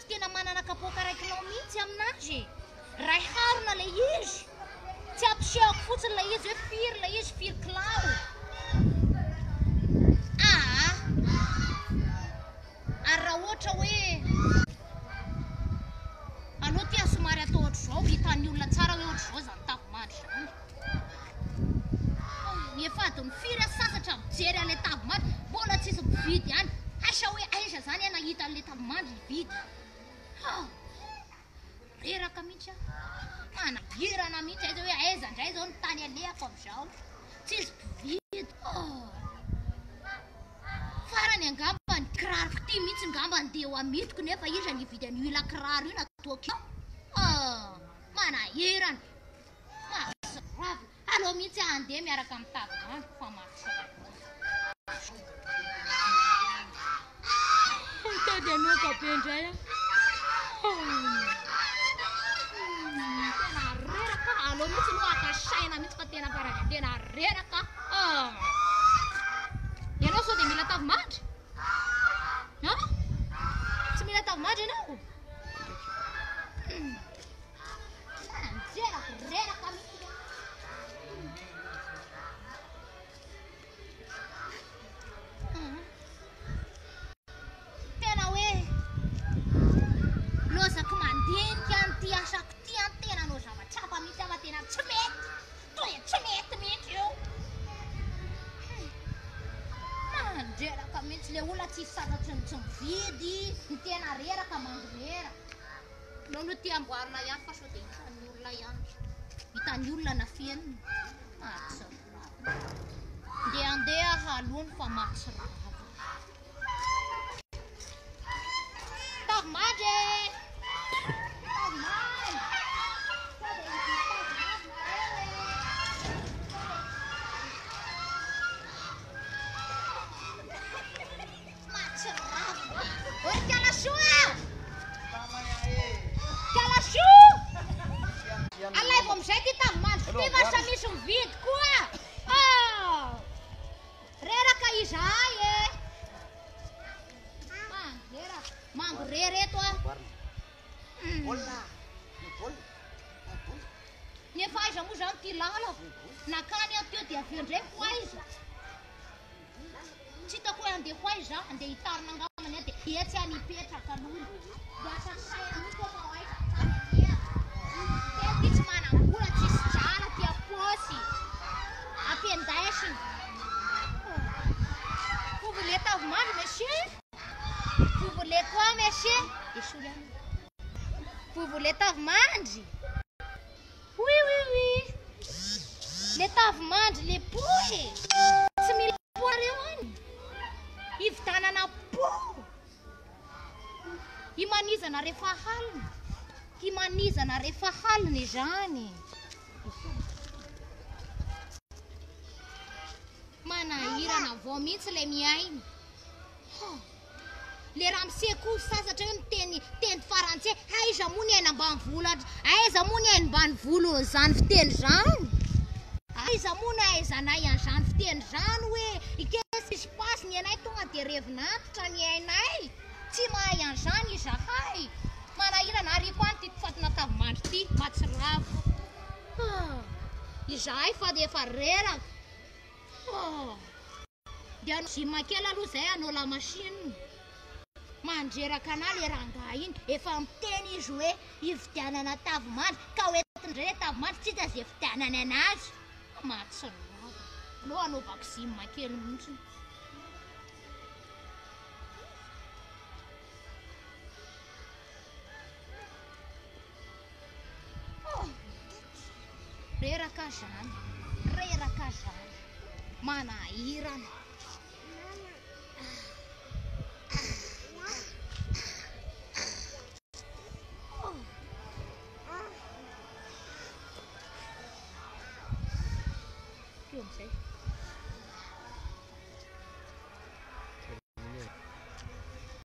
tena manana kapoaka iray kilao mihitsy aminazy e! Iray harona ilay izy! Tsy ampisehoko fotsiny ilay izy hoe firy ilay izy, firy kilao. Aa! Ary raha ohatra hoe aleo ity somary atao ohatr'izao, hitan'ny olona tsara hoe ohatr'izao izany tavimandry izany. Efa adiny firy aho sasatra mijery an'ilay tavimandry, mbola tsisy mividy ihany. Aiza hoe aiza izany aho nahita an'ilay tavimandry hividy. Ha! Reraka mihitsy aho. Manahirana mihitsy, aiza hoe aiza indray izao ny tany alehako amin'izao. Tsisy mpividy. Oh! Farany angamba ny kiraroko ity mihitsy angamba andeha ho amidiko nefa iza no hividy an'io ila kiraro io nataoko io. Oh! Manahirana. Mahatsiravina. Aleo mihitsy aho handeha miaraka amin'ny tavoahangy fa mahatsiravina. Mitady hanoaka be indray aho. Tena reraka. Aleo mihitsy aloha haka saina mihitsy fa tena farany tena reraka. Ianao sao dia mila tavimandry? Han? Tsy mila tavimandry ianao? Reraka, reraka mihitsy. Tena hoe lozako mandinika an'ity asako ity an, tena hanao zavatra hafa mihitsy aho fa tena tsy mety, toa tsy mety mihitsy io. Mandreraka mihitsy le olona tsy sasatry ny tsy mividy, ny tena reraka mandreraka. Aleo aloha ity amboarina ihany fa sao dia hitan'ny olona ihany. Hitan'ny olona na fenina. Mahatsiravina. Ndeha andeha aho aloha fa mahatsiravina. Tavimandry e! Tavimandry! Sao dia hividy tavimandry nareo e! Mahatsiravina. Oi Kalasoa! Kalasoa! Alaivo amin'izay ity tavimandriko ity fa sa misy mividy koa. Oh! Reraka izahay e! Mandreraka. Mangorera eto aho. Nefa aiza moa izany ity lalako? Nakany aho teo dia avy eo indray ho aiza? Tsy hitako hoe andeha ho aiza aho, andeha hitarina angambany aho dia etsy aho nipetraka aloha. Lasa saina mihitsy aho fa ho aiza ny tany alehako. Tena ity tsy manam-bola, tsisy drala aty am-paosy. Ampiandaisina. Vous voulez tavimandry monsieur? Vous voulez quoi monsieur? Esory any. Vous voulez tavimandry? Oui oui oui. Le tavimandry le pot e. Tsy mila pot nareo any. Hividanana pot. Himanizana rehefa halina. Himanizana rehefa halina izany. Manahirana vao mihitsy ilay mihaino. Le ramose koa sasatra eo miteny teny farantsay, aiza moa ny aina ambanivolo aiza moa ny aina ambanivolo zany fiteny zany? Aiza moa no ahaizanay an'izany fiteny zany hoe qu'est-ce qui se passe ny anay tonga dia revin'antitra ny ainay, tsy mahay an'izany izahay, manahirana ary iko any ity fatina tavimandry ity, mahatsiravina. Izahay fa efa reraka. Dia hanao gym kely aloha zay hanao la machine. Mandreraka anah le rangahy iny, efa miteny izy hoe hividianana tavimandry ka ho entiny indray le tavimandry tsy hita ze fidianany anazy. Mahatsiravina. Aleo hanaovako gym kely mihitsy. Reraka zany, reraka zany, manahirana. Teo amizay.